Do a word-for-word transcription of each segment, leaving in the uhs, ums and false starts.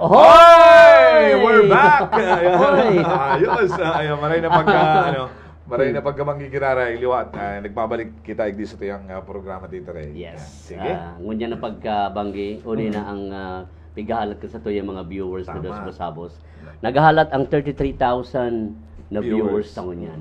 Hoy! We're back! Ayan. Hoy! Ayos. Ah, ayan, maray na pagka, ano, maray na pagkabanggi, Kirara, liwat. Ah, nagbabalik kita igdi sa tuyang, ah, programa dito, Ray. Yes. Sige. Ah, ngunyan na pagkabanggi, uli na ang, ah, pighahalat ka sa tuyang mga viewers na Tama. dos basabos. Naghahalat ang thirty-three thousand na Viewers. viewers sa ngunyan.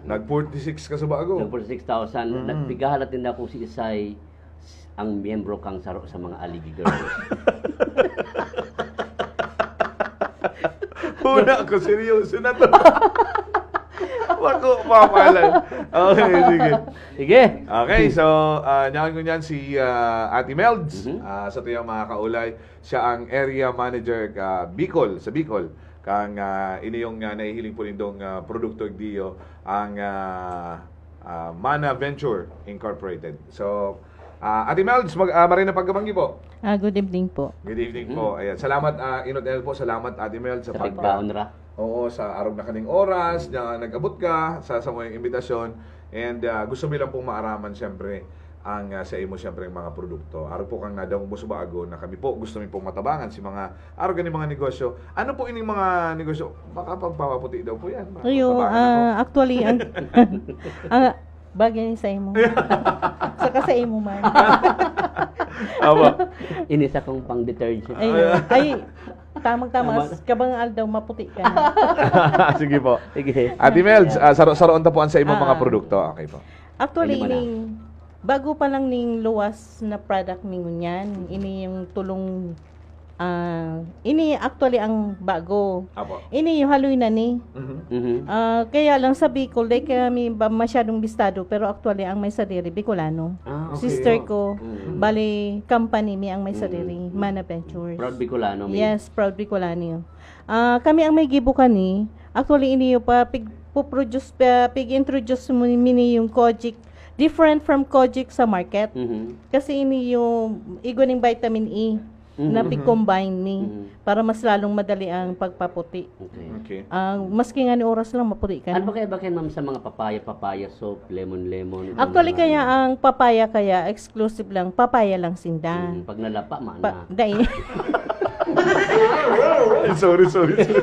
Nag forty-six ka sa bago. Nag forty-six thousand. Mm. Nagpighahalat din ako si Isay, ang miyembro kang saro sa mga Aligi Girls. Huna ko, seryoso na to. Wako, papalay. Okay, sige. Sige. Okay, so, ah, nyakan ko niyan si, ah, Ate Melds, Mhm. ah, sa tuyang mga kaulay. Siya ang area manager ka Bicol, sa Bicol. Kang, ah, ini yung, ah, nahihiling po nindong, ah, produkto, Dio, ang, ah, ah, Mana Venture Incorporated. So, ah, Ate Melds, mag-, ah, maray na pagkabanggi po. Ah, good evening po. Good evening po. Ayan. Salamat, ah, Inot L po. Salamat, Ate Melds, sa Sa pag- pagbaon ra. Oo, sa arog na kaning oras na nag-abot ka sa, sa mong imbitasyon. And, ah, gusto mi lang pong maaraman, siyempre, ang, ah, sa imo, siyempre, ang mga produkto. Arog po kang nadangog mo sa bago na kami po, gusto mi pong matabangan si mga arog ni mga negosyo. Ano po ining mga negosyo? Makapagpapaputi daw po yan. Ayo, Makapagpapaputi. ah, actually, ang, ang, bagay ni sa imo. Saka sa imo man. Awa. Ini sa kong pang detergent. Ayun. Ay, tamang-tama. Tama. Kabang aldaw, maputi ka na. Sige po. Sige. Ate Melds, ah, saro-saroon ta po ang sa imong mga Ah. produkto. Okay po. Actually, Pwede mo na. ining, bago pa lang ning luwas na product mi ngunyan, ini yung tulong, ah, ini actually ang bago. Apo. Ini yung haloy na ni. Mhm. Mhm. Ah, kaya lang sa Bicol, di kami ba masyadong bistado, pero actually ang may sadiri, Bicolano. Ah, okay. Sister ko, Mm. bali, company mi ang may Mm, sadiri, mm. Mana Ventures. Proud Bicolano mi. Yes, proud Bicolano. Ah, kami ang may gibo kani. Actually, iniyo pa, pig-, puproduce pa, pig-introduce mo, mi ni yung Kojic. Different from Kojic sa market. Mhm. Kasi ini yung igwa ning vitamin E na Mhm. pig-combine ni Mhm. para mas lalong madali ang pagpaputi. Okay. Okay. Ah, maski nga ni oras lang, maputi ka Ano na. ba kaya, ba kaya, ma'am, sa mga papaya, papaya soap, lemon, lemon, itong Actually, mga kaya ano? ang papaya kaya, exclusive lang, papaya lang sinda. Mm, pag nalapa, mana. Pa-, dai. Ay, sorry, sorry, sorry.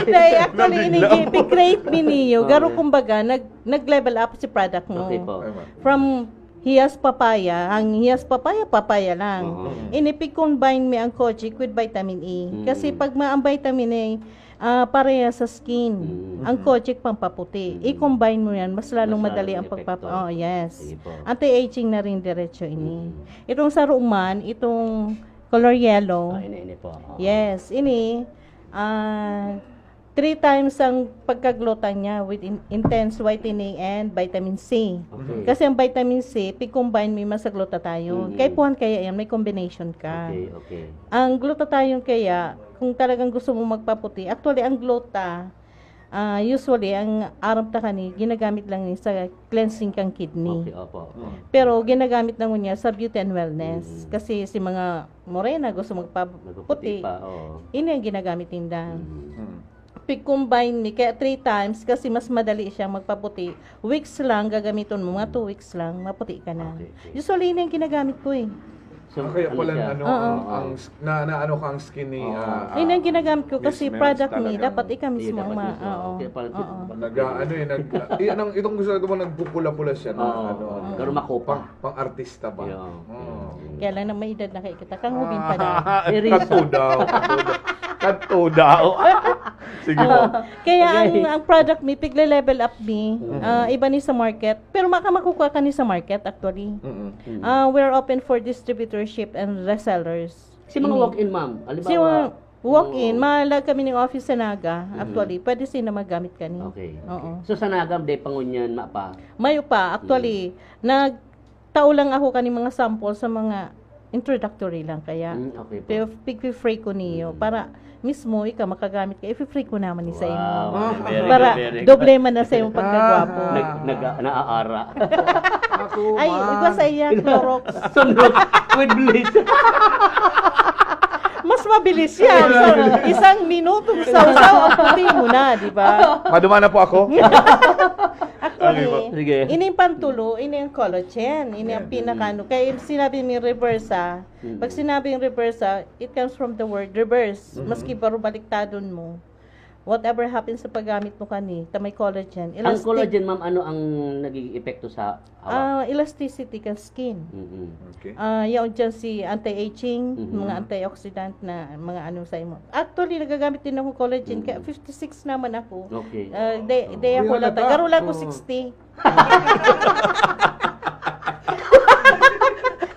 Dai, actually, Nabigla ini, ako. ipig-create mi niyo. Garo, Okay. kumbaga, nag-, nag-level up si product mo. Okay po. Tama. From hiyas papaya, ang hiyas papaya, papaya lang. Oo. Ini pig-combine mi ang Kojic with vitamin E. Mm. Kasi pag ma-, ang vitamin A, ah, pareha sa skin. Mm. Ang Mhm. Kojic pampaputi. Mm. I-combine mo yan, mas lalong Mas madali lalong ang epekto. pagpapa-, oh, yes. Sige po. Anti-aging na rin diretso ini. Mm. Itong sa Roman, itong color yellow. Ah, ini, ini po. Oo. Yes, ini, ah, three times ang pagkaglutan niya with in-, intense whitening and vitamin C. Okay. Kasi ang vitamin C, pig-combine mo yung sa glutathione. Mm. Kaya puhan kaya yan, may combination ka. Okay, okay. Ang glutathione kaya, kung talagang gusto mo magpaputi, actually, ang gluta, ah, usually, ang aram ta kani, ginagamit lang ni sa cleansing kang kidney. Okay, opo, opo. Mm. Pero ginagamit na ngunyan sa beauty and wellness. Mm. Kasi si mga morena gusto magpaputi. Magpaputi pa, oo. Ini ang ginagamit ninda. Mm. Mm. Pig-combine mi, kaya three times kasi mas madali siyang magpaputi. Weeks lang, gagamiton mo, mga two weeks lang, maputi ka na. Okay, okay. Usually, ini ang ginagamit ko eh. So, Ah, kaya ano pala, siya? ano, Oo. ang, ang s-, na, na ano kang skin ni, Oo. ah, Ini ang ah, ginagamit ko Miss kasi Mel product ni, talagang dapat ikaw mismo Hindi, ang dapat ma-, mismo. oo. Kaya pala Oo. nag-, ano eh, nag-, ah, yan ang, itong gusto ko, nagpupula-pula siya na, Oo. ano, ano. Pero makopa. Pang, pang-artista ba? Yeah. Oo. Mm. Kaya lang na may edad na kayo kita, kang hubin pa daw. Ah, Very kanto daw, kanto daw. Kanto daw. Sige po. Kaya Okay. ang, ang product mi, pigle-level up mi. Mm. Ah, iba ni sa market. Pero maka-, makukuha ka ni sa market, actually. Mm-mm. Mm. Ah, we're open for distributorship and resellers. Si mga Ini. walk-in, ma'am. Halimbawa, Si mga walk-in, oo. malag kami ng office sa Naga, Mm. actually. Pwede sila magamit kani. Okay, okay. Oo. So, sa Naga, di pa ngunyan, ma pa? Mayo pa, actually. Mm. Nagtao lang ako kani mga sample sa mga introductory lang kaya. Mm, okay po. Pero pig-free ko niyo Mm. para mismo ikaw makagamit ka, i-free ko naman ni sa imo. Wow, Ah. very good, Para very good. doble man na sa imong pagkagwapo. Ah. Nag-, nag-, naaara. Ako Ay, man. iba sa iya, Clorox. Sunod, with bleach. Mas mabilis yan. So, isang minutong sawsaw, ang puti mo na, di ba? Maduma na po ako. Ako, Sige. Ini yung pantulo, ini ang collagen, ini ang pinaka-ano. Kaya yung sinabi ni reverse, ah. Pag sinabing reverse, ah, it comes from the word reverse. Maski pero baliktadon mo, whatever happens sa paggamit mo kani, ta may collagen, Ang elastic. Collagen, ma'am, ano ang nagiging epekto sa hawak? Ah, elasticity kan skin. Mm-mm. Okay. Ah, yaon dyan si anti-aging, Mhm. mga antioxidant na mga ano sa imo. Actually, nagagamit din ako collagen, kaya Mhm. fifty-six naman ako. Okay. Ah, de, Oo. de ako Kuya lang, Lata. Garo lang ko Oh. sixty.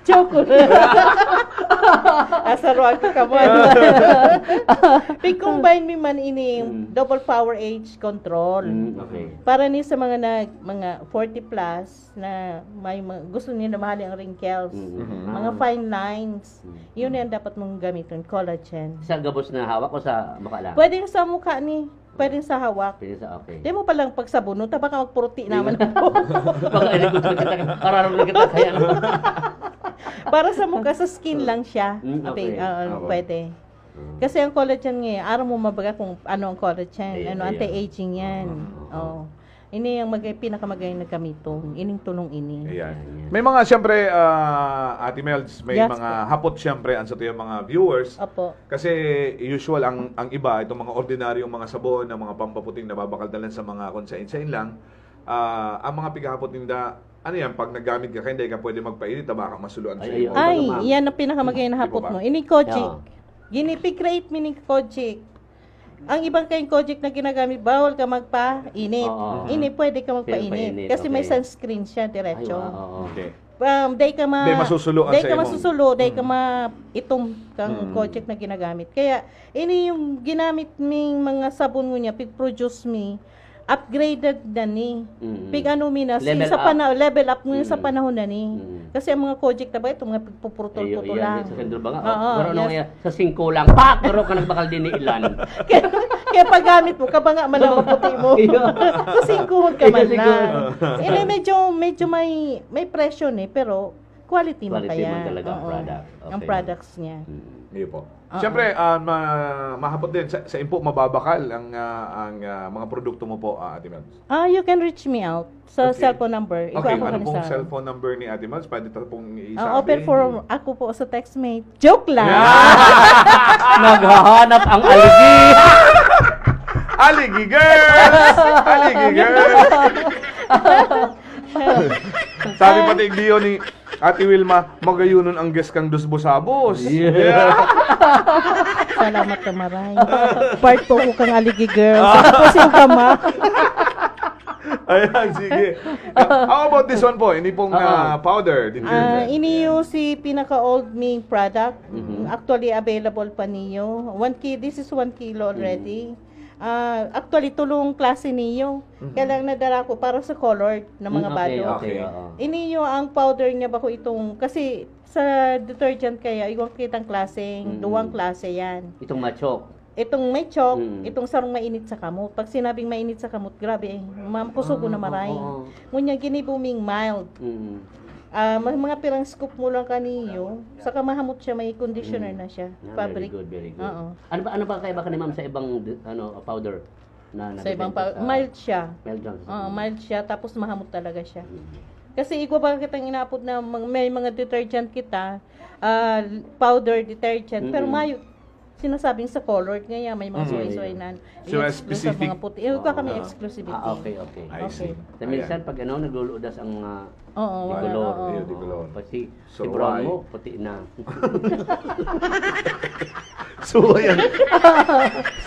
Joke lang. Asa ruwag ka man. Pig-combine mi man ini, Mm. double power age control. Mm, okay. Para ni sa mga nag, mga forty plus na may mga, gusto nila mahali ang wrinkles. Mm. Mhm. Mga Ah. fine lines. Mm. Yun yan dapat mong gamitin, collagen. Sa gabos na hawak o sa mukha lang? Pwede sa mukha ni, pwede sa hawak. Pwede sa, okay. Di mo palang pagsabunon, ta baka magpuruti naman ako. Baka ilikot mo kita, kararong na kita, kaya ano? Para sa mukha, sa skin lang siya. Mm, Abi, okay. oo, Ako. pwede. Mm. Kasi ang collagen nga, eh, aram mo mabaga kung ano ang collagen, Ay, ano, ay, anti-aging yan. ah. Oo. Ini ang mag-, pinakamagayon na gamiton, ining tulong ini. Ayan. Ayan. May mga, siyempre, ah, Ate Melds, may Yes mga po. hapot, siyempre, ang sa tuyang mga viewers. Opo. Kasi usual ang, ang iba, itong mga ordinaryong mga sabon, ang mga pampaputing nababakal na lang sa mga kung sain-sain lang. Ah, ang mga pighahapot ninda, ano yan, pag naggamit ka, kaya hindi ka pwede magpainit, ta baka masuloan Ay, sa iyo. ayun. Ay, Ano, ma'am? yan ang pinakamagayon na Di ba hapot ba? mo. Ini Kojic. Oo. Ginipig-create mi ni Kojic. Ang ibang kayong Kojic na ginagamit, bawal ka magpainit. Oo. Ini, pwede ka Pwede magpainit. painit, Kasi may okay. sunscreen siya, Ay, diretso. wow, oo. Okay. Um, day ka ma-, Day masusuloan day sa ka imong masusulo, day ka Mm. ma-, itom kang Mm. Kojic na ginagamit. Kaya, ini yung ginamit ming mga sabon mo niya, pig-produce mi, upgraded na ni. Mm. Pig-ano mi na, Level sa up. pana-, level up mo yun sa Mm. panahon na ni. Mm. Kasi ang mga Kojic na ba, itong mga pigpupurutol-putol Ay, yan, lang. sa sentro ba nga? Oo, Pero ano yes. nga, sa singko lang, pak! Pero ka nagbakal din ni Ilan. Kaya, kaya paggamit mo, kabanga man ang maputi mo. Iyo. Sa singko ka Iyo, man singko. lang. Hindi, medyo, medyo may, may presyo ni, pero quality man Quality kaya. man talaga ang Oo. product. Ang Okay. products niya. Mm. Iyo po. Oo. Siyempre, ah, ma-, mahapot din, sa, sa impo, mababakal ang, ah, ang, ah, mga produkto mo po, ah, Ate Mel. Ah, you can reach me out sa Okay. cellphone number. Ikaw Okay, ako ano pong kanisa. cellphone number ni Ate Mel? Pwede ta pong Ah, isabi? open for ako po sa TextMate. Joke lang! Yeah! Naghahanap ang aligi! Aligi girls! Aligi girls! Sabi pati igdiyo ni Ate Wilma, "Magayunon ang guest kang dos busabos." Yeah. Yeah. Salamat na maray. Part po ko kang Aligi Girls. Ako po si Ugama. Ayan, sige. How about this one po? Ini pong, Oo. ah, powder, detergent. Ah, ini Ayan. yung si pinaka-old ming product. Mhm. Actually, available pa niyo. One ki-, this is one kilo already. Mhm. Ah, actually, tulong klase niyo. Mhm. Kaya lang nadala ko para sa colored na mga Mm, okay, bado. okay, Okay. oo. Ini yung ang powder niya bako itong, kasi sa detergent kaya, iwan kitang klaseng, Mm. duwang klase yan. Itong machok. Itong may chok, Mm. itong sarong mainit sa kamot. Pag sinabing mainit sa kamot, grabe eh, ma'am, kusugo na Ah, maray. oo. Ngunyan, ginibo ming mild. Mm. Ah, ma-, mga pirang scoop mo lang kaniyo, saka mahamot siya, may conditioner Mm. na siya. Ah, very Fabric. good, very good. Oo. Ano ba, ano ba kaiba ka ni ma'am sa ibang, ano, powder na Sa ibang nabebenta pa, sa mild siya. Mild lang. Oo, mild siya, tapos mahamot talaga siya. Mm. Kasi igwa ba kitang inaapod na mga, may mga detergent kita, ah, powder detergent, pero Mm-mm. mayo, sinasabing sa colored, ngayon may mga Mm. suway-suway na So, i-exclude sa specific. mga puti. Eh, iba kami Oo. exclusivity. Ah, okay, okay. I Okay. see. Sa minsan, Ayan. pag ano, nagluludas ang mga Oo, de color. oo. Ayun, de color. Oo, pati So, si brown why? mo, puti na. So, ayan.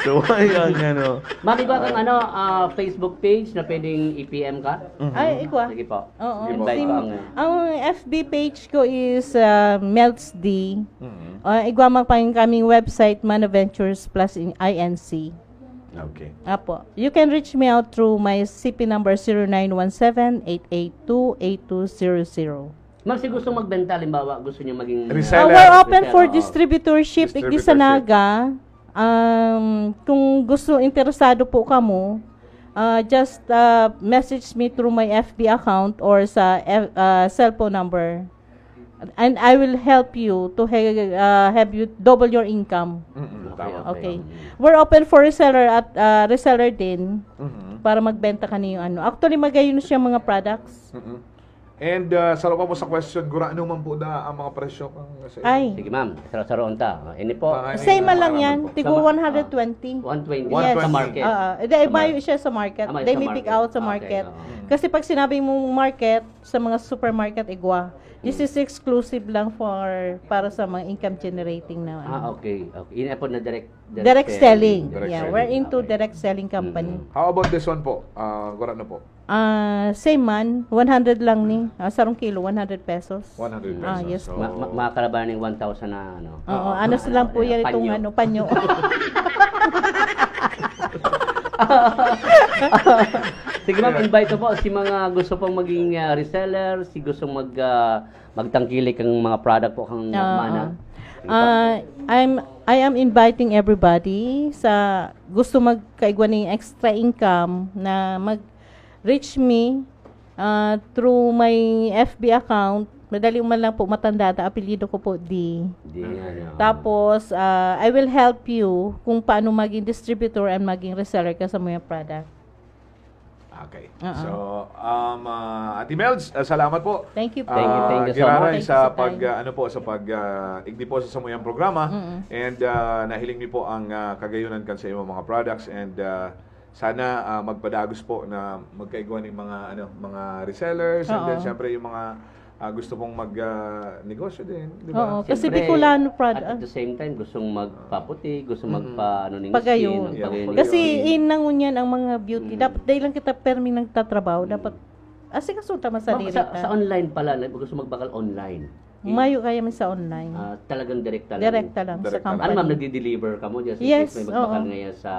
So, ayan, ano. Ma'am, igwa kang ano, ah, Facebook page na pwedeng i-P M ka? Mhm. Ay, igwa. Sige po. Oo. Sige po. Invite Sim-, ko ang, ah, ang F B page ko is, ah, Melts D. Mhm. Ah, igwa man pa yung kaming website, Manaventures Plus in I N C. Okay. Apo. You can reach me out through my C P number, zero nine one seven, eight eight two, eight two zero zero. Ma'am, si gusto magbenta, halimbawa, gusto niyo maging, ah, Reseller. Uh, we're open for reseller, oo. distributorship, Igdi sa Distributorship. Naga. Um, kung gusto, interesado po kamo, uh, just, uh, message me through my F B account or sa F-, uh, cellphone number. And I will help you to ha-, uh, have you double your income. Mm-mm, Okay, tama. okay. Okay. Mm. We're open for reseller at, uh, reseller din. Mm-hmm. para magbenta kaniyo ano. Actually, magayon siya mga products. Mm-mm. And uh, saro pa po sa question, gurano man po da ang mga presyo kang sa Ay. Sige ma'am, saro-saroon ta. Ini po. Ay, Same man lang naman yan. po. Tigo Sa ma- one hundred twenty. one twenty Yes. sa market. Ah, ah. Hindi, Sa mayo mar- siya sa market. Ah, may They sa may pick market. out sa Okay, market. oo. Kasi pag sinabing mong market, sa mga supermarket, igwa. This is exclusive lang for para sa mga income generating na ano. Ah, okay. Okay. Ini po na direct Direct selling. Direct Yeah, selling. we're into Okay. direct selling company. Mm. How about this one po? Uh, gurano po? Ah, same man, one hundred lang ni. Ah, sarong kilo, one hundred pesos. one hundred pesos. Ah, yes. So, Ma- ma- makakalaban ng one thousand na ano. Oo, ano lang po yan itong Panyo. ano, panyo. Sige ma'am, invite ko po si mga gusto pong maging ah, reseller, si gusto mag ah, magtangkilik ang mga product po kang Oo. mana. Ah, I'm I am inviting everybody sa gusto magkaigwa ng extra income na mag reach me ah, through my F B account. Madali man lang po matandaan, apelyido ko po D. Hindi nga, ano. Tapos, ah, I will help you kung paano maging distributor and maging reseller ka sa mga product. Okay. Oo. So, um, uh, Ate Melds, uh, salamat po. Thank you po. Thank you, thank you so Giraray much. sa Thank you, pag Tay. uh, ano po sa pag uh, igdi po sa samuyang programa Mm-mm. and uh, nahiling mi po ang uh, kagayunan kan sa imong mga products and uh, sana uh, magpadagos po na magkaigwa ng mga ano mga resellers and then Oo. syempre yung mga uh, gusto pong mag uh, negosyo din, di ba? Oo, kasi Siyempre, Bicolano prod- at, at the same time, gustong magpaputi, gustong Mm. magpa ano ning Pagayon. skin, ang Yeah, pagayon. pagayon. Kasi in na ngunyan ang mga beauty. Mm. Dapat dahil lang kita permi nagtatrabaho, dapat asikaso ta man sa Ma'am, diri sa, ta. sa online pala, like, gusto magbakal online. Mayo kaya man sa online. Ah, talagang direkta lang. Direkta lang sa Direkta lang. company. Ano ma'am, nagdi-deliver ka mo? Just in Yes, case may magbakal oo. ngayon sa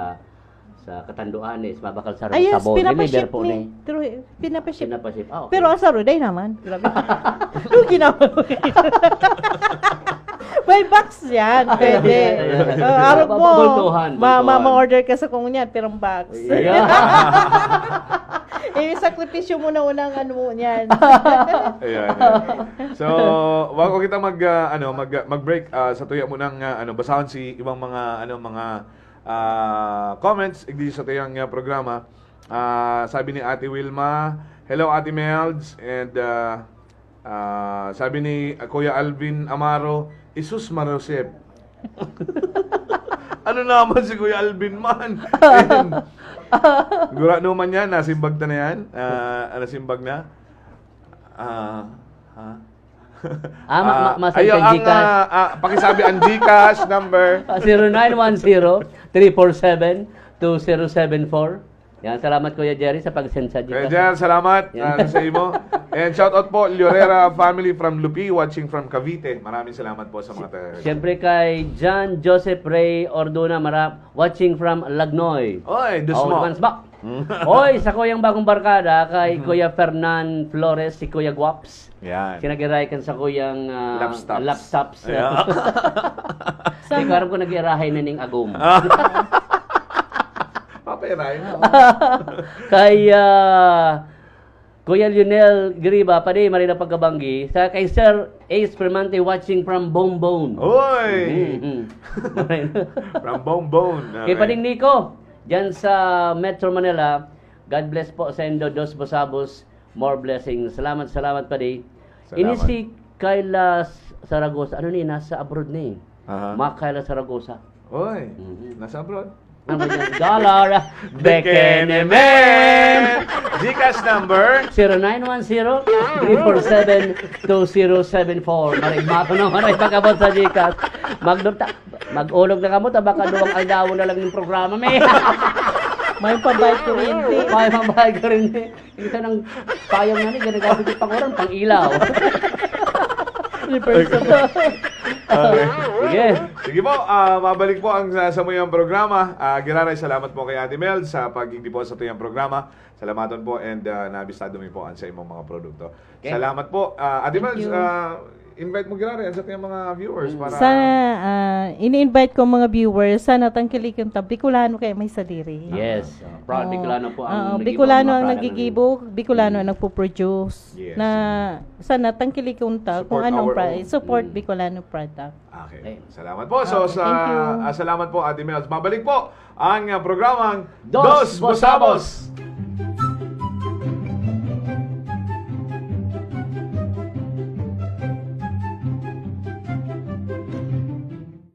sa Catanduanes, mabakal sa Ah, yes, Sabon. Deliver pinapaship po ni. ni. Through, pinapaship. Pinapaship. Ah, okay. Pero asaruday naman. Grabe. Lugi naman. May box yan. Pwede. Ayan, ayan. Uh, arog mo. Mabubultuhan, Ma, ma, bultuhan. ma-order ka sa kung yan, pirang box. Yeah. Eh, sakripisyo mo na unang ano mo niyan. Ayan, ayan. So, bago kita mag uh, ano mag uh, mag-break uh, sa tuya mo nang uh, ano basahon si ibang mga ano mga uh, comments igdi sa tuyang uh, programa. Uh, sabi ni Ate Wilma, "Hello Ate Melds," and uh, uh, sabi ni uh, Kuya Alvin Amaro, "Isus Marosep." Ano naman si Kuya Alvin man? Gura naman yan, nasimbag na yan. Uh, nasimbag na. Ah, ha? Ah, ma- ma- Ah, ma-send ayo, ka ang, GCash. ah, ah, pakisabi ang GCash number. Ah, zero nine one zero, three four seven, two zero seven four. Yan, salamat Kuya Jerry sa pag-send sa Kaya GCash. dyan, salamat Yan. ah, sa imo. And shout out po, Llorera family from Lupi, watching from Cavite. Maraming salamat po sa mga taga- Siyempre kay John Joseph Ray Orduna, mara- watching from Lagnoy. Oy, Oh, Dusmo. Dumansbak. Oy, sa kuyang bagong barkada, kay Kuya Fernan Flores, si Kuya Guaps. Yan. Sinagirahay kan sa kuyang ah, Lapstops. lapstops. Yeah. Hindi ko alam kung nag-iirahay na ning agom. Papairay mo. Kay ah, Kuya Lionel Griba, padi, marina pagkabanggi. Sa kay Sir Ace Permante watching from Bongbong. Oy! Mhm. From Bongbong. Kay Pading Nico, dyan sa Metro Manila, God bless po sa indo, Dos Busabos, more blessings. Salamat, salamat, Padi. Ini Salamat. si Kyla Saragosa. Ano ni? Nasa abroad ni. Aha. Ma Kyla Saragosa. Oy, Mhm. nasa abroad. Ano ba yan? Dollar. Bekenemen! GCash number? zero nine one zero, three four seven, two zero seven four. Marigmato na maray pag-abot sa GCash. Magdurta, mag-ulog na kamo, ta baka duwang aldaw na lang yung programa, may. May pambayad kuryente. May pambayad kuryente. Isa ng payong na ni, ginagamit yung panguran, pang ilaw. Reverse. Okay. Sige. Sige po, ah, mabalik po ang sa, sa muyang programa. Ah, Giraray, salamat po kay Ate Mel sa pagigdi po sa tuyang programa. Salamaton po and ah, nabistado mi po ang sa imong mga produkto. Okay. Salamat po. Ah, Ate Thank Mel, you. ah, invite mo Giraray ang sa tuyang mga viewers para Sa ah, ini-invite ko mga viewers, sana tangkilikin ta Bicolano kaya may sadiri. Yes. Proud Oo. Bicolano po ang Oo, nag-iba Bicolano mga ang product nagigibo, Bicolano ang nagpo-produce. Yes. Na sana tangkilikin ta kung Support anong our pri- own. support Mm. Bicolano product. Okay. Okay. Salamat po. So, Okay, sa, thank you. ah, salamat po, Ate Mel. Mabalik po ang ah, programang Dos Dos Busabos.